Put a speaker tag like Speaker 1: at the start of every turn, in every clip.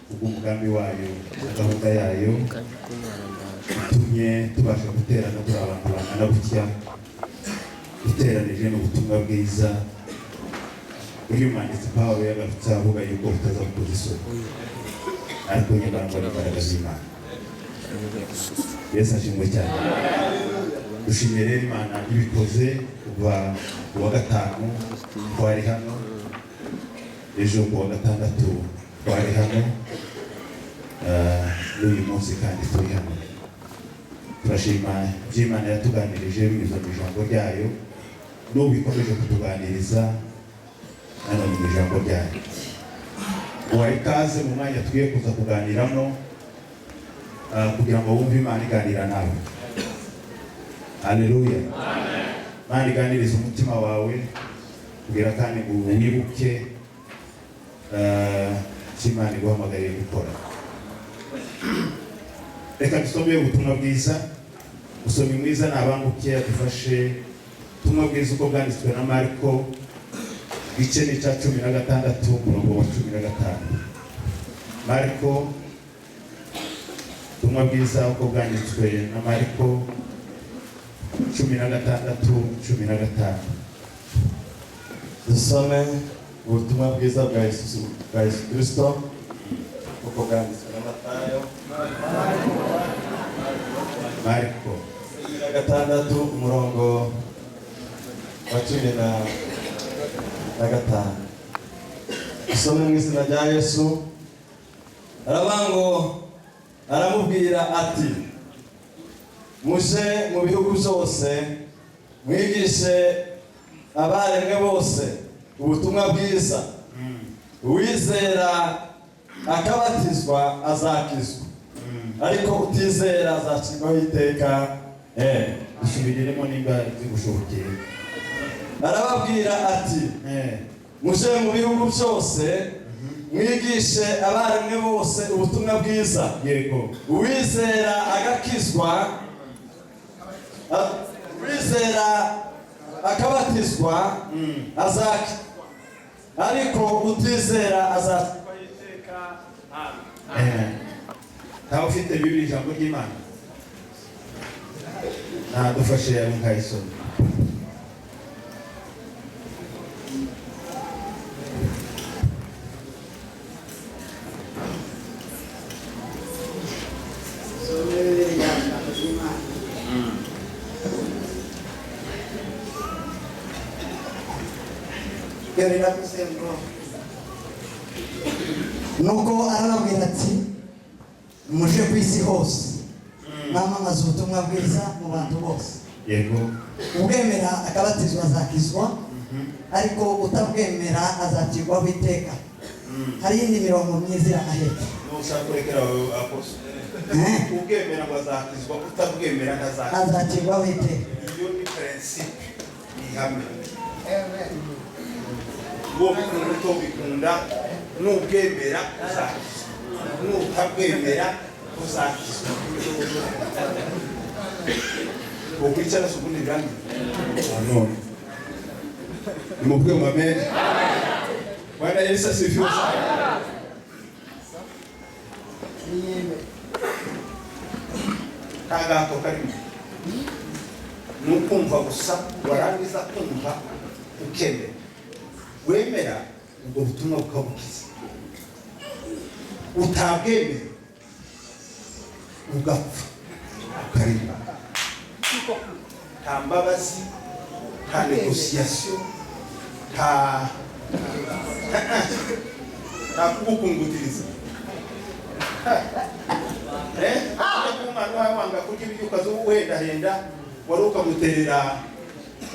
Speaker 1: Kubw'umugambi wayo na gahunda yayo itumye tubasha guterana turi abantu bangana gutya, duteranije n'ubutumwa bwiza. Uyu mwanditsi Pawulo yagarutse avuga yuko butaza gukoza isoni, ariko nyamara ngo ari imbaraga z'Imana. Yesu ashimwe cyane. Dushimiye rero Imana ibikoze. Kuva ku wa gatanu twari hano, ejo ku wa gatandatu twari hano, n'uyu munsi kandi turi hano. Turashima ibyo Imana yatuganirije binyuze mu ijambo ryayo, n'ubu ikomeje kutuganiriza nanone mu ijambo ryayo. Uwaye ikaze mu mwanya tugiye kuza kuganiramo, kugira ngo wumve Imana iganira nawe. Haleluya! Imana iganiriza umutima wawe, kugira kandi ngo wibuke icyo Imana iguhamagariye gukora. Reka dusome ubutumwa bwiza. Usomyi mwiza nabanguke adufashe ubutumwa bwiza uko bwanditswe na Mariko, igice ni icya 16, umurongo wa 15. Mariko, ubutumwa bwiza uko bwanditswe na Mariko, 16, 15.
Speaker 2: Dusome ubutumwa bwiza bwa Yesu Kirisito uko bwanditswe na Matayo.
Speaker 1: Mariko.
Speaker 2: 16, umurongo wa 15. Dusome mu izina rya Yesu. Aravuga ngo: "Aramubwira ati: 'Muje mu bihugu byose, mwigishe abaremwe bose ubutumwa bwiza. Uwizera akabatizwa azakizwa, ariko utizera azacirwaho iteka.'"
Speaker 1: Dusubiremo nimba zigushobokeye.
Speaker 2: Arababwira ati: 'Muje mu bihugu byose, mwigishe abaremwe bose ubutumwa bwiza.' Uwizera agakizwa, uwizera akabatizwa azakizwa, ariko utizera azacirwaho iteka."
Speaker 1: Ntawe ufite Bibiri, ijambo ry'Imana, nadufashe yabe nkayisoma.
Speaker 3: Some Bibiliya, ijambo ry'Imana. Ibyo riravuze ngo: "Nuko arababwira ati: 'Muje ku isi hose, mwamamaze ubutumwa bwiza mu bantu bose.' Ubwemera akabatizwa azakizwa, ariko utabwemera azacirwaho iteka." Hari iyindi mirongo myiza irahahetse.
Speaker 1: Nushaka kurekera aposo. Ubwemera ngo azakizwa, utabwemera ntazakizwa.
Speaker 3: Azacirwaho iteka.
Speaker 1: Iyo ni principe, ni ihame. Uwo bikunda, utobikunda, nubwemera uzakizwa, nutabwemera uzakizwa. Ukwicara se ubundi birangiye none nimuvuge ngo amen. Bwana Yesu asifiwe sana. Nta gahato karimo, ni ukumva gusa. Warangiza kumva ukemera, wemera ubwo butumwa bukabukiza, utabwemera ugapfa ukarimba. Nta mbabazi, nta négociation, nta kugukungutiriza. Umwana wawe wanga kurya ibiryo, ukaza uhendahenda, wari ukamuterera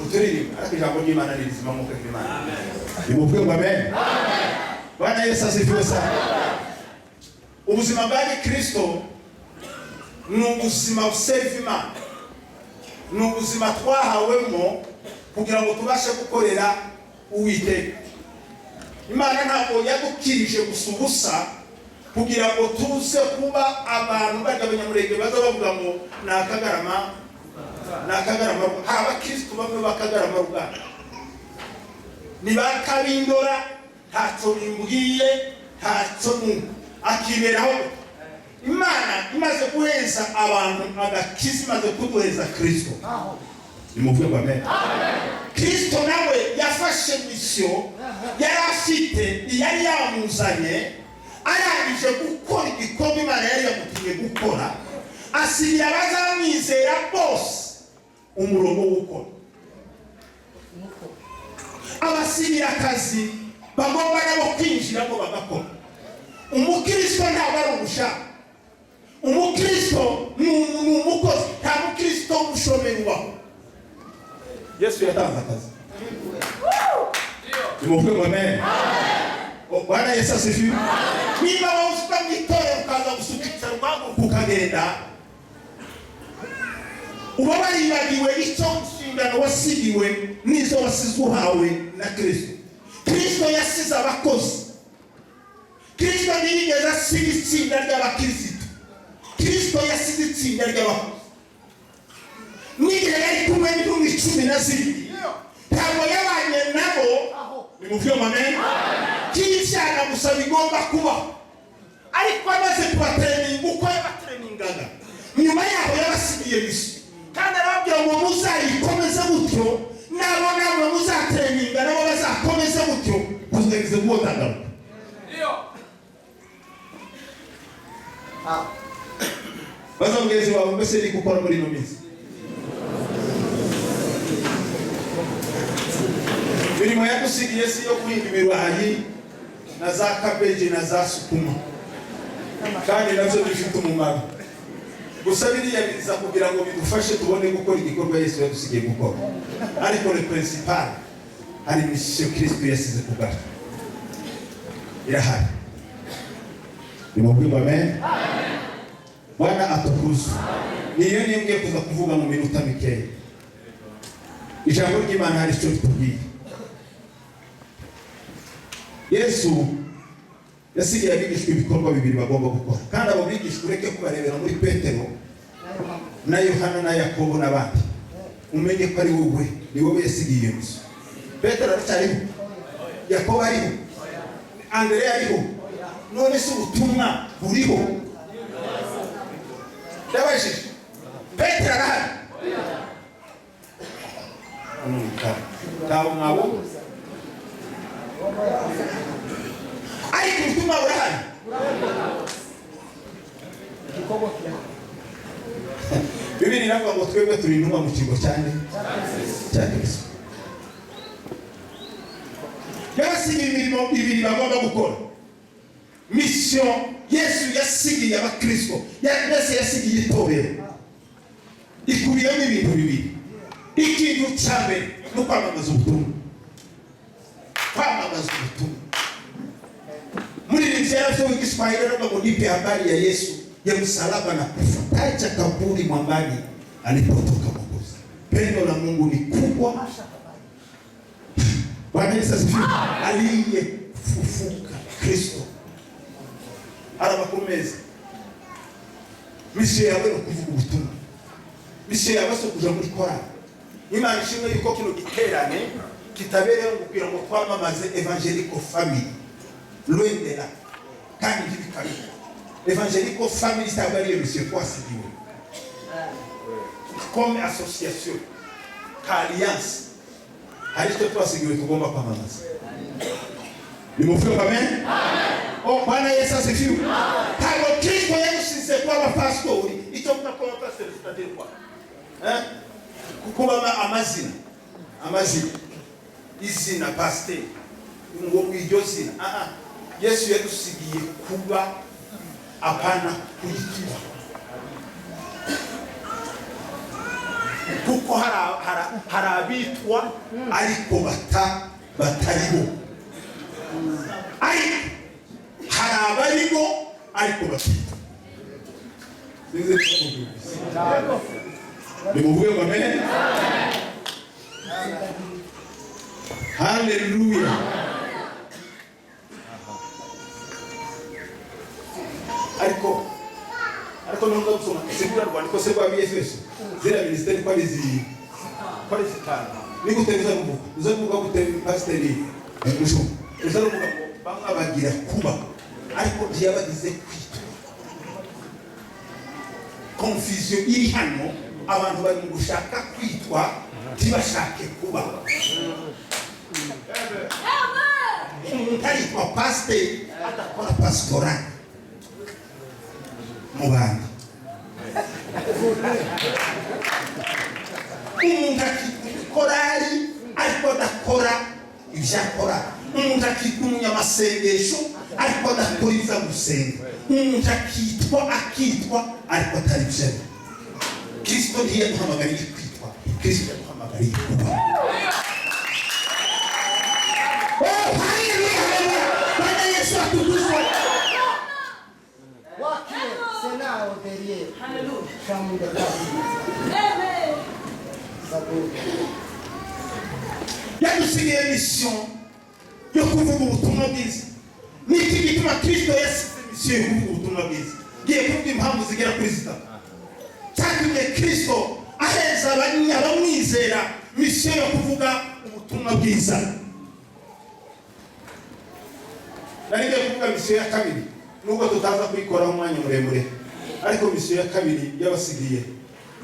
Speaker 1: uturirimbo, ariko ijambo ry'Imana ni rizima nk'uko ry'Imana. Nimuvuge ngo amen. Bwana Yesu asifiwe sana. Ubuzima bwa gikristo ni ubuzima buseriva Imana, ni ubuzima twahawemo kugira ngo tubashe gukorera Uwiteka Imana. Ntabwo yadukirije gusa ubusa kugira ngo tuze kuba abantu barya Abanyamurenge baza bavuga ngo ni akagarama, ni akagarama. Hari abakirisitu bamwe b'akagarama ruganda, ni ba kabindora, ntacyo bimbwiye, ntacyo. Akiberaho. Imana imaze guheza abantu agakiza, imaze kuduheza Kristo, nimuvuge ngo amen. Kristo nawe yafashe mission yari afite, yari yamuzanye. Arangije gukora igikorwa Imana yari yamutumye gukora, asigira abazamwizera bose umurongo wo gukora, abasigira akazi bagomba nabo kwinjiramo bagakora. Umukristo ntabwo ari ubushaka, umukristo ni umukozi. Nta mukristo w'ubushomeri ubaho. Yesu yatanze akazi. Nimuvuge ngo amen. Bwana Yesu asifiwe. Niba wowe usuka mu itorero, ukaza gusuka icyaro, ugahaguruka ukagenda, uba waribagiwe icyo nshingano wasigiwe n'izo wasize uhawe na Kristo. Kristo yasize abakozi. Kristo ntiyigeze asiga itsinda ry'abakirisitu, Kristo yasize itsinda ry'abakozi. N'igihe yari kumwe n'intumwa 12, ntabwo yabanye nabo, nimuvuge ngo amen, k'ibyaha gusa bigomba kubaho. Ariko amaze kubatraininga uko yabatrainingaga, nyuma yaho yabasigiye mission, kandi arababwira ngo muzayikomeze gutyo, nabo namwe muzatraininga nabo bazakomeze gutyo kuzageza ubwo ndagaruka. Baza mugenzi wawe, mbese ni gukora muri ino minsi? Imirimo yagusigiye si iyo guhinga ibirayi na za kabeji na za sukuma, kandi nabyo bifite umumaro. Gusa biriya biza kugira ngo bidufashe tubone gukora igikorwa Yesu yadusigiye gukora. Ariko le principal, hari mission Kristo yasize ku bwacu, irahari. Nimubwirwa amen. Bwana atukuzwe. Niyo niyo ngiye kuza kuvuga mu minota mikeya. Ijambo ry'Imana hari icyo ritubwiye. Yesu yasigiye abigishwa ibikorwa bibiri bagomba gukora, kandi abo bigishwa ureke kubarebera muri Petero na Yohana na Yakobo n'abandi, umenye ko ari wowe, ni wowe yasigiye iyo nzu. Petero aracyariho? Yakobo ariho? Andereya ariho? None se ubutumwa buriho? Ndabajije, Petero arahari? Ntabwo mwabona, ariko ubutumwa burahari. Bibiri iravuga ngo twebwe turi intumwa mu kigo cyane cya Kristo. Yabasigiye imirimo ibiri bagomba gukora. Mission Yesu yasigiye abakristo, mbese yasigiye itorero, ikubiyemo ibintu bibiri. Ikintu cya mbere ni ukwamamaza ubutumwa, kwamamaza ubutumwa. Muri iri Kiswahili aravuga ngo nipe habari ya Yesu ya msalaba na kufa, tacha kaburi mwambani alipotoka Mwokozi. Pendo la Mungu ni kubwa. Bwana Yesu asifiwe. Aliyefufuka Kristo hari amakuru meza. Mission yawe ni ukuvuga ubutumwa. Mission yawe si ukuja muri korali. Imana ishimwe yuko kino giterane kitabereyeho kugira ngo twamamaze Evangelical Family, loin de là, kandi ntibikabikora. Evangelical Family ntabwo ariyo mission twasigiwe comme association ka alliance. Hari icyo twasigiwe tugomba kwamamaza. Nimuvuge ngo amen. Oh, Bwana Yesu asifiwe. Ntabwo Kristo yadusize kuba abapasitori. Icyo mvuga kuba abapasitori, c'est-à-dire quoi, hein? Kuba amazina, amazina, izina pasiteri, ngo iryo zina. Ah, Yesu yadusigiye kuba, apana kwitwa, kuko hari abitwa ariko bataribo, ariko hari abaribo ariko batitwa. Sinzi niba mubyumvise. Nimuvuge ngo amen. Haleluya. Ariko nubwo gusoma segura rwandiko se rwa Efeso, ziriya minisiteri ko ari zitanu, ni gute biza kuvuga? Uza kuvuga gute, pasiteri Mushumba? Uza kuvuga ngo bamwe bagira kuba, Ariko ntiyabagize kwitwa. Confusion iri hano, abantu bari mu gushaka kwitwa, ntibashake kuba. Umuntu aritwa pasiteri adakora pasitorali mu bandi. Umuntu akitwa korali ariko adakora ibyo akora. Umuntu akitwa umunyamasengesho ariko adakora ibyo gusenga. Umuntu akitwa ariko atari byo. Kristo ntiyaduhamagariye kwitwa, Kristo yaduhamagariye kuba. Oh, haleluya, haleluya! Bwana Yesu atukuzwe.
Speaker 3: Wakie senao derrière. Chambre de Zaburi.
Speaker 1: Yadusigiye mission yo kuvuga ubutumwa bwiza. Niki gituma Kristo yasize mission yo kuvuga ubutumwa bwiza? Ngiye kuvuga impamvu zigera kuri zitatu cyatumye Kristo aheza abamwizera mission yo kuvuga ubutumwa bwiza. Nari ngiye kuvuga mission ya kabiri, nubwo tutaza kuyikoraho umwanya muremure, ariko mission ya kabiri yabasigiye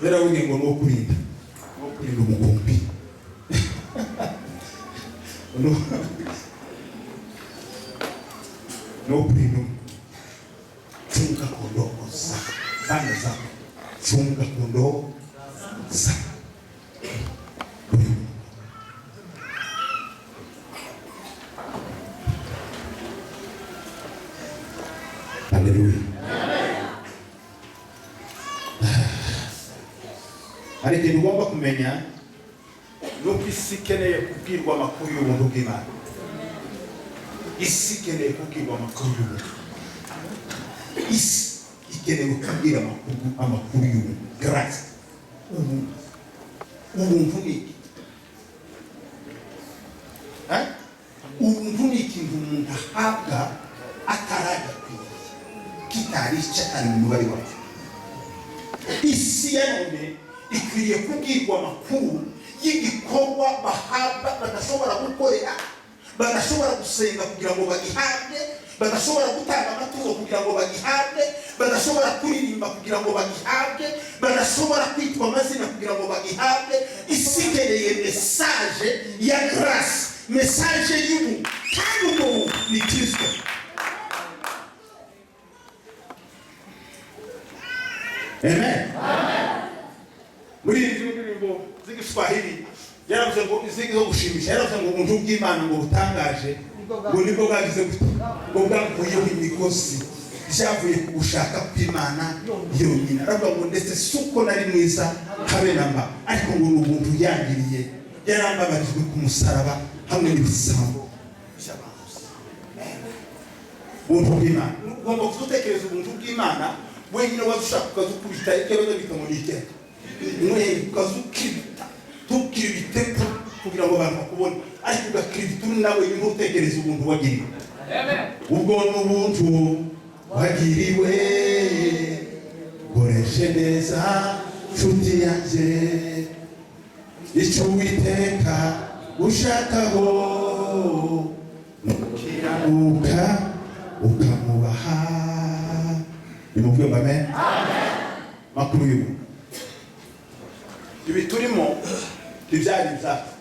Speaker 1: yaravuga ngo ni uwo kurinda, ni uwo kurinda umukumbi, ni uwo kurinda. Chunga kondoo zako, bana zako, chunga kondoo zako. Haleluya! Hari ikintu ugomba kumenya, nuko isi ikeneye kubwirwa amakuru y'ubuntu bw'Imana. Isi ikeneye kubwirwa amakuru y'ubuntu. Isi ikeneye kubwira amakuru y'ubuntu, grace, ubuntu. Ubuntu ni iki? Eh? Ubuntu ni ikintu umuntu ahabwa ataragakwiriye, kitari cyatari mu mubare wacu. Isi ya none ikwiriye kubwirwa amakuru y'igikorwa bahabwa badashobora gukorera, badashobora gusenga kugira ngo bagihabwe, badashobora gutanga amaturo kugira ngo bagihabwe, badashobora kuririmba kugira ngo bagihabwe, badashobora kwitwa amazina kugira ngo bagihabwe. Isi ikeneye message ya grâce, message y'ubuntu, kandi ubwo buntu ni Kristo. Amen. Muri izi ndirimbo z'Igiswahili yaravuze ngo izindi zo gushimisha, yaravuze ngo ubuntu bw'Imana ngo butangaje, ngo nibwo bwagize gute, ngo bwakuyeho imigozi, byavuye ku gushaka kw'Imana yonyine. Aravuga ngo ndetse si uko nari mwiza habe na mba, ariko ngo ni ubuntu yangiriye, yarambabarijwe ku musaraba hamwe n'ibisambo by'abantu. Ubuntu bw'Imana, ugomba gutekereza ubuntu bw'Imana wenyine. Waza ushaka ukazukubita icyo baza bita ngo ni ikeka, ukazukibita, ntukibite kugira ngo abantu bakubone, ariko ugakibita uri nawe ntutekereze ubuntu wagiriwe. Ubwo ni ubuntu wagiriwe, koreshe neza, nshuti yanjye. Icyo Uwiteka ushakaho nukiranuka ukamwubaha. Nimubwire ngo amen. Makuru y'ubu, ibi turimo ntibyari ibyacu.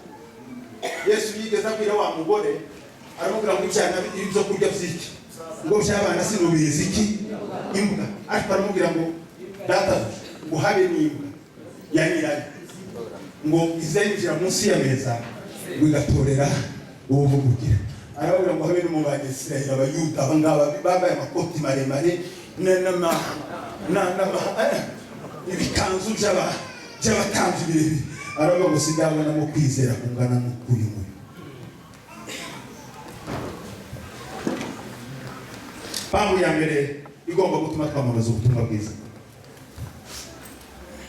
Speaker 1: Yesu yigeze abwira wa mugore, aramubwira ngo ibyana ibyo kurya by'iki, ngo by'abana sinubizi iki imbwa. Ariko aramubwira ngo data, ngo habe n'imbwa ya nyirayo ngo izenjira munsi y'ameza ngo igatorera ubuvugugira. Arababwira ngo habe no mu Banyisirayeli, Abayuda, aba ngaba bambaye amakoti maremare ibikanzu by'abatambyi birebire, aravuga ngo sindabonamo kwizera kungana n'uk'uyu nguyu. Mpamvu ya mbere igomba gutuma twamamaza ubutumwa bwiza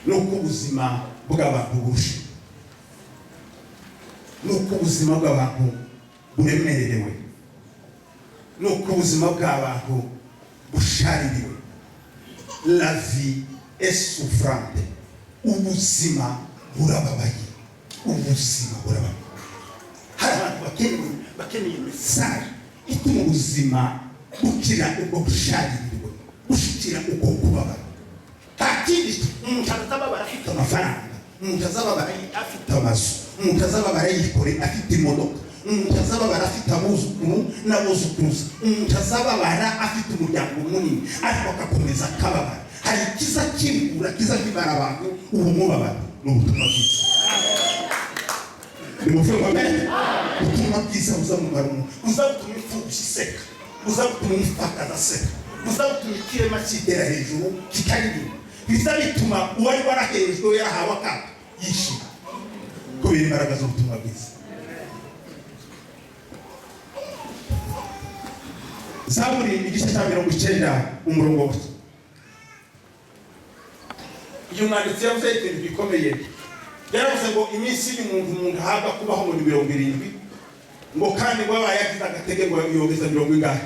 Speaker 1: ni uko ubuzima bw'abantu burusha, ni uko ubuzima bw'abantu buremerewe, ni uko ubuzima bw'abantu bushaririwe. La vie est souffrante. Ubuzima burababaye, ubuzima burababaye. Hari abantu bakeneye message ituma ubuzima Gukira ubwo busharirirwe, gushyikira uko kubabara. Nta kindi. Umuntu azababara afite amafaranga, umuntu azababara afite amazu, umuntu azababara yikore afite imodoka, umuntu azababara afite abuzukuru n'abuzukuruza, umuntu azababara afite umuryango munini, ariko agakomeza akababara. Hari ikiza kimbura, kiza kimara abantu uwo mubabaro, ni ubutumwa bwiza. Nimuvuge ngo amen. Ubutumwa bwiza buzamumara umuntu, buza butuma imfubyi iseka, buza butuma umupfakazi aseka, buza butuma ikirema kitera hejuru kikaririmba, biza bituma uwari warahejwe, yarahawe akato, yishima kubera imbaraga z'ubutumwa bwiza. Zaburi igice cya 90, umurongo wa. Uyu mwanditsi yavuze ikintu gikomeye. Yaravuze ngo iminsi y'umuntu, umuntu ahabwa kubaho, ngo ni 70, ngo kandi ngo abaye yagize agatege ngo yogeza mirongo ingahe,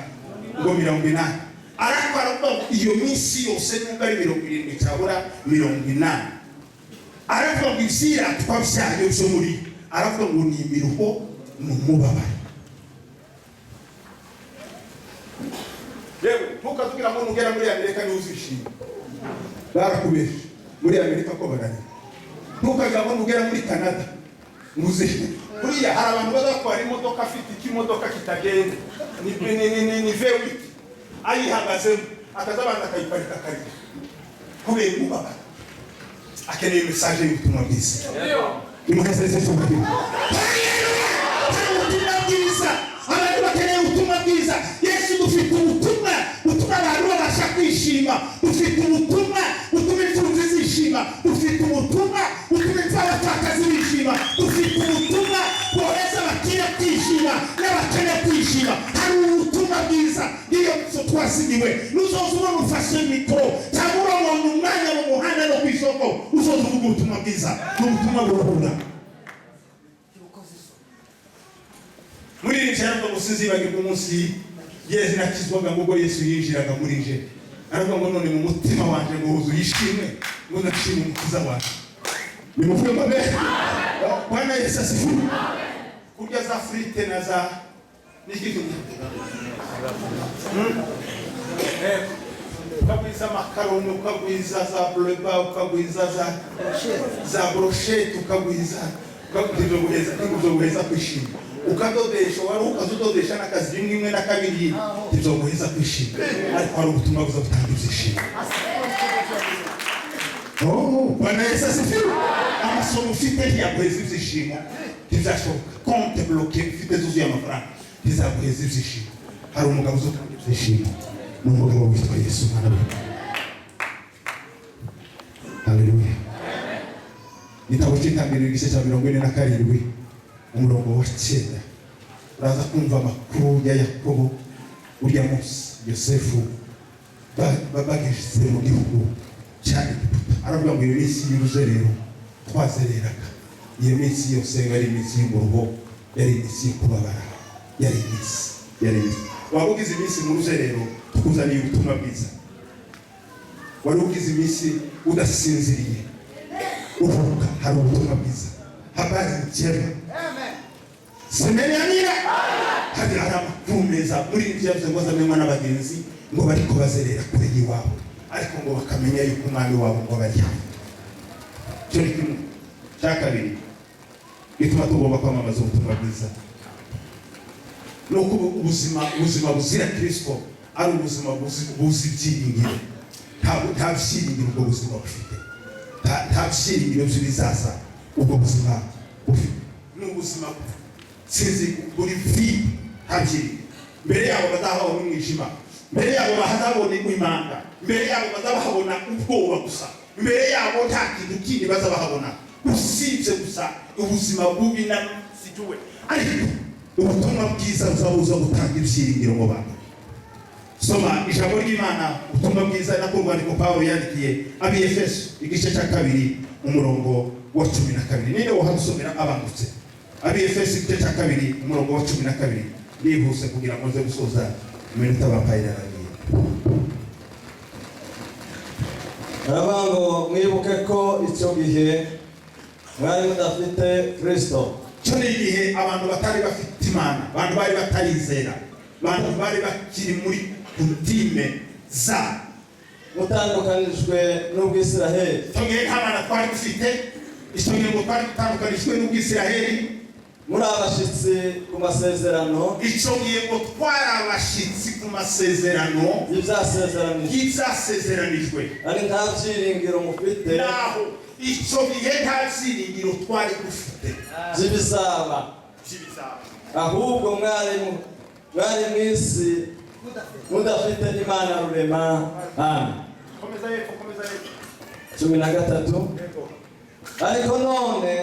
Speaker 1: ngo 80. Ariko aravuga ngo iyo minsi yose, nubwo ari 70 cyabura 80, aravuga ngo ibyiratwa byayo byo muri, aravuga ngo ni imiruho, ni umubabaro. Yewe, ntukatubwira ngo nugera muri Amerika niwe uzishima. Barakubeshe muri Amerika ko bararira. Ntukagira ngo nugera muri Canada uzishima. Buriya hari abantu bazatwara imodoka afite ikimodoka kitagenda, ni V8, ayihagazemo akazabanza akayiparika akarira kubera umubabaro. Akeneye message y'ubutumwa bwiza. Nimuheze cyubahiro. Hari ubutumwa bwiza, abantu bakeneye ubutumwa bwiza. Yesu, dufite ubutumwa butuma abantu babasha kwishima, dufite ubutumwa butuma imfubyi zishima, dufite ubutumwa butuma abapfakazi bishima, dufite ubutumwa bwohereza abakire kwishima n'abakene kwishima. Hari ubutumwa bwiza. Niyo nzu twasigiwe. Nuzoza ubona ufashe mikoro cyangwa urabona umwanya mu muhanda no ku isoko, uzoza uvuga ubutumwa bwiza. Ni ubutumwa buruhura. Muri iri cyangwa ngo sinzibagirwa umunsi Yesu nakizwaga, ngo ubwo Yesu yinjiraga muri nje, aravuga ngo none mu mutima wanje ngo wuzuye ishimwe, ngo ndashima Umukiza wanjye. Nimuvuge ngo amen. Bwana Yesu asifiwe. Kurya za frites na za n'iki, ukagwiza makaroni, ukagwiza za bleba, ukagwiza za brochette, ukagwiza ntibyo guheza kwishima. Ukadodesha, wari ukazudodesha n'akazi rimwe imwe na kabiri, ntibyo guheza kwishima. Ariko hari ubutumwa buza butanga ibyishimo. Oh, Bwana Yesu asifiwe. Amasomo ufite ntiyaguheza ibyishimo, ntibyashoboka. Compte bloqué ufite zuzuye amafaranga ntizaguheza ibyishimo. Hari umugabo uzatanga ibyishimo, ni umugabo witwa Yesu, umwana w'Imana. Haleluya. Igitabo cy'Itangiriro, igice cya 47, umurongo wa 9, uraza kumva amakuru ya Yakobo. Urya munsi Yosefu bageze mu gihugu cya Egiputa, aravuga ngo iyo minsi y'uruzerero twazereraga, iyo minsi yose yari iminsi y'umuruho, yari iminsi yo kubabara, yari iminsi. Waba ugize iminsi mu ruzerero, tukuzaniye ubutumwa bwiza. Wari ugize iminsi udasinziriye, uvuka, hari ubutumwa bwiza. Habari njema, semeni amina. Hari amakuru meza. Muri ibyo yavuze ngo azamenywa n'abagenzi ngo bariko bazerera kure y'iwabo, ariko ngo bakamenya yuko umwami wabo ngo bari hafi. Icyo ni kimwe. Cya kabiri gituma tugomba kwamamaza ubutumwa bwiza ni uko ubuzima buzira Kirisito ari ubuzima buzi ibyiringiro. Nta byiringiro ubwo buzima bufite, nta byiringiro by'ibizaza ubwo buzima bufite. Ni ubuzima sinzi buri vide, nta byiringiro. Mbere yabo bazahabona umwijima, mbere yabo bazabona imanga, mbere yabo bazabahabona ubwoba gusa, mbere yabo nta kintu kindi bazabahabona usibye gusa ubuzima bubi na sijuwe. Ariko ubutumwa bwiza buza gutanga ibyiringiro mu bantu. Soma ijambo ry'Imana, ubutumwa bwiza, nako urwandiko Pawulo yandikiye ab'i Efeso, igice cya 2, umurongo wa 12. Ninde wahadusomera abangutse? Ab'i Efeso, igice cya 2, umurongo wa 12. Nihuse kugira ngo nze gusoza, iminota bampaye irarangiye.
Speaker 2: Baravuga ngo mwibuke ko icyo gihe mwari mudafite Kristo.
Speaker 1: Cyo ni igihe abantu batari bafite Imana, abantu bari batarizera, abantu bari bakiri muri Coutumes zabo.
Speaker 2: Mutandukanijwe n'ubwisiraheli.
Speaker 1: Icyo gihe nta bana twari dufite. Icyo gihe ngo twari dutandukanijwe n'ubwisiraheli.
Speaker 2: Muri abashyitsi ku masezerano.
Speaker 1: Icyo gihe ngo twari abashyitsi ku masezerano
Speaker 2: y'ibyasezeranijwe.
Speaker 1: Y'ibyasezeranijwe.
Speaker 2: Ari nta byiringiro mufite.
Speaker 1: Naho icyo gihe nta byiringiro twari dufite
Speaker 2: by'ibizaba.
Speaker 1: By'ibizaba.
Speaker 2: Ahubwo mwari mu isi mudafite Imana Rurema. Amen.
Speaker 1: Komeza hepfo, komeza hepfo.
Speaker 2: 13.
Speaker 1: Yego.
Speaker 2: Ariko none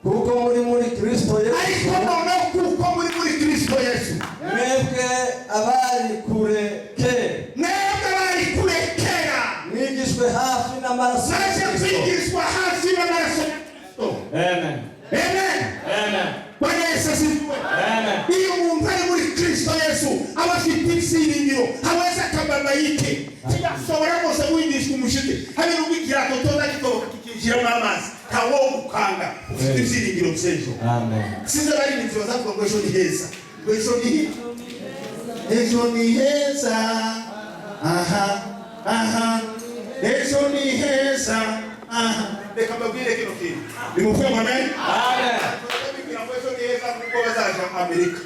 Speaker 2: kuko muri Kristo Yesu,
Speaker 1: Ariko noneho kuko muri Kristo Yesu,
Speaker 2: mwebwe abari kure kera,
Speaker 1: mwebwe bari kure kera,
Speaker 2: mwigishwe hafi n'amaraso ya
Speaker 1: mwaje
Speaker 2: Kristo.
Speaker 1: Kwigishwa hafi n'amaraso ya Kristo.
Speaker 2: Amen.
Speaker 1: Amen.
Speaker 2: Amen.
Speaker 1: Bwana Yesu asifiwe.
Speaker 2: Amen.
Speaker 1: Iyo umuntu ari muri Kristo Yesu aba afite ibyiringiro, hawezi akababayike, ntiyashobora rwose guhindishwa umushike, habe n'ubwo ikirato toza gitoroka kikinjiramo amazi, ntawogukanga, ufite ibyiringiro by'ejo.
Speaker 2: Amen.
Speaker 1: Sinzi abaririmbyi bazavuga ngo ejo ni heza, ngo ejo ni heza, aha aha, ejo ni heza, aha. Reka mbabwire kino kintu, nimuvuge ngo amen.
Speaker 2: Amen.
Speaker 1: Bibwira ngo ejo ni heza kuko bazaja Amerika,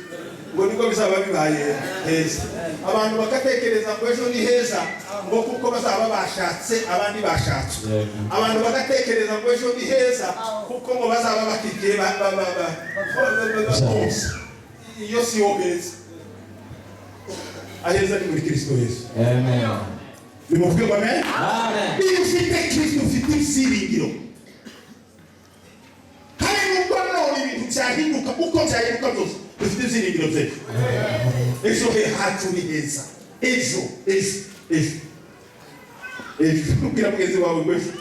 Speaker 1: ngo nibwo bizaba bibaye heza. Abantu bagatekereza ngo ejo ni heza ngo kuko bazaba bashatse, abandi bashatswe. Abantu bagatekereza ngo ejo ni heza kuko ngo bazaba bakikiye bose. Iyo si yo heza. Aheza ni muri Kristo Yesu.
Speaker 2: Amen.
Speaker 1: Nimuvuge ngo amen.
Speaker 2: Amen.
Speaker 1: Iyo ufite Kristo ufite ibyiringiro, hari nubwo none ibintu byahinduka uko byahinduka byose, dufite ibyiringiro by'ejo. Ejo he hacu ni heza. Ejo, ejo, ejo, ejo. Ubwira mugenzi wawe ngo ejo,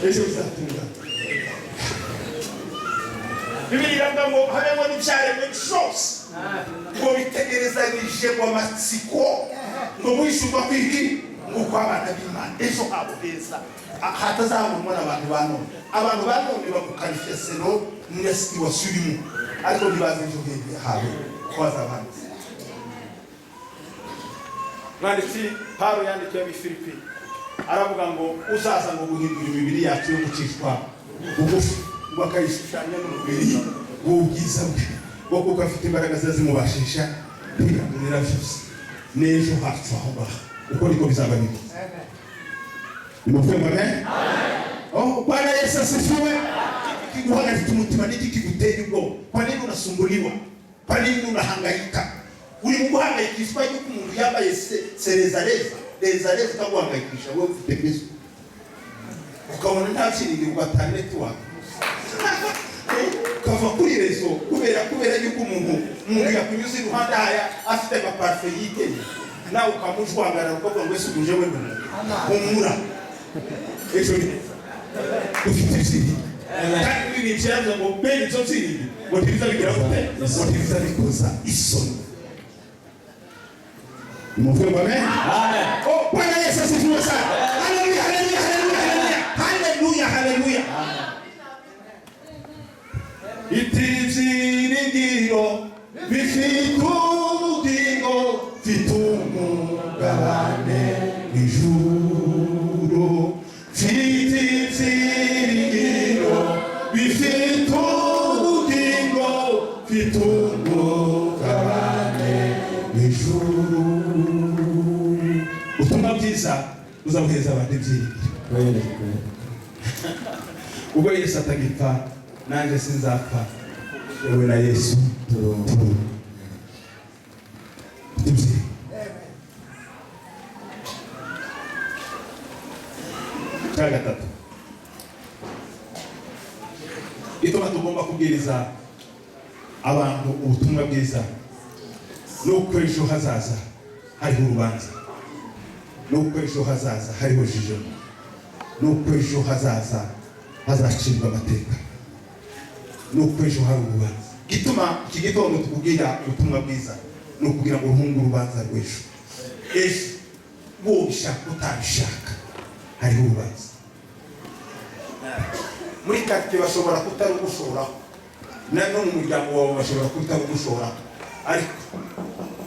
Speaker 1: ejo bizatungana. Bibiliya iravuga ngo habemo n'ibyaremwe byose ngo bitegerezanyije ngo amatsiko ngo guhishurwa kw'iki ngo kw'abana b'Imana, ejo habo heza hatazabonwa n'abantu ba none. Abantu ba none baguqualifia selon na situation urimo, ariko ntibazi ejo hawe ko hazaba hameze. Mwanditsi Paulo yandikiye ab'Ifilipi aravuga ngo uzaza ngo guhindura imibiri yacu yo gucishwa bugufi, ngo akayishushanya n'umubiri w'ubwiza bwe, ngo kuko afite imbaraga ziba zimubashisha kwihangurira byose. N'ejo hacu aho ngaho uko niko bizaba bimeze. Nimuvuge ngo amen. Oh, Bwana Yesu asifiwe. Kiguhagarika umutima niki kigutera ubwoba? Kwa nini unasumbuliwa? Kwa nini unahangaika? Uri mu guhangayikishwa yuko umuntu yambaye serezareza rezareza ikaguhangayikisha, wowe ufite Kristo ukabona nta byiringiro, ugata network, ukava kuri réseau kubera yuko umuntu yakunyuze iruhande haya afite amaparufe yiteye, nawe ukamujwangara ukavuga ngo ese uje we umuntu. Humura, ejo ni heza, ufite ibyiringiro. Kandi ibintu byavuze ngo bene ibyo byiringiro ngo ntibiza bigira gute? Ngo ntibiza bikoza isoni. Nimuvuge ngo amen.
Speaker 2: Amen.
Speaker 1: Oh, Bwana Yesu asifiwe sana. Haleluya, haleluya, haleluya, haleluya, haleluya, haleluya. Iti ibyiringiro bifite ubugingo, mfite umugabane ijuru, mfite ibyiringiro bifite ubugingo, mfite umugabane ijuru. Ubutumwa bwiza buzabuhereza abantu ibyiringiro.
Speaker 2: Kweli kweli.
Speaker 1: Ubwo Yesu atagipfa, nanjye sinzapfa, yewe na Yesu turi ibyiringiro. Cya gatatu ituma tugomba kubwiriza abantu ubutumwa bwiza ni uko ejo hazaza hariho urubanza, ni uko ejo hazaza hariho jugement, ni uko ejo hazaza hazacibwa amateka, ni uko ejo hari urubanza. Gituma iki gitondo tukubwira ubutumwa bwiza ni ukugira ngo uhunge urubanza rw'ejo. Ejo wobishaka utabishaka hariho urubanza. Muri quartier bashobora kutarugushoraho, na no mu muryango wawe bashobora kutarugushoraho, ariko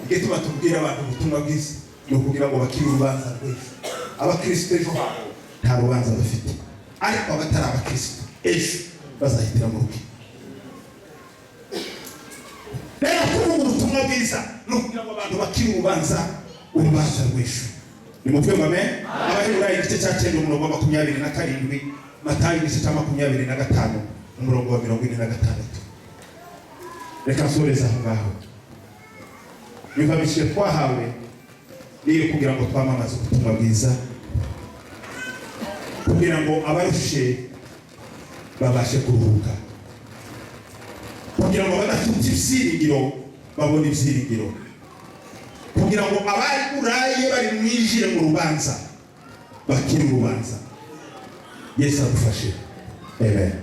Speaker 1: igituma tubwira abantu ubutumwa bwiza ni Ni ukugira ngo bakire urubanza rw'ejo. Abakristo ejo habo nta rubanza bafite, ariko abatari abakristo ejo bazahitira mu rugo. Rero kuvuga ubutumwa bwiza ni ukugira ngo abantu bakire urubanza rw'ejo. Nimuvuge ngo amen. Abaheburayo igice cya 9, umurongo wa 27, Matayo igice cya 25, umurongo wa 46. Reka nsoreze aho ngaho. Imvabishije twahawe niyo kugira ngo twamamaze ubutumwa bwiza, kugira ngo abarushe babashe kuruhuka, kugira ngo abadafite ibyiringiro babone ibyiringiro, kugira ngo abari uraye bari mwinjire mu rubanza bakire urubanza. Yesu adufashe. Amen.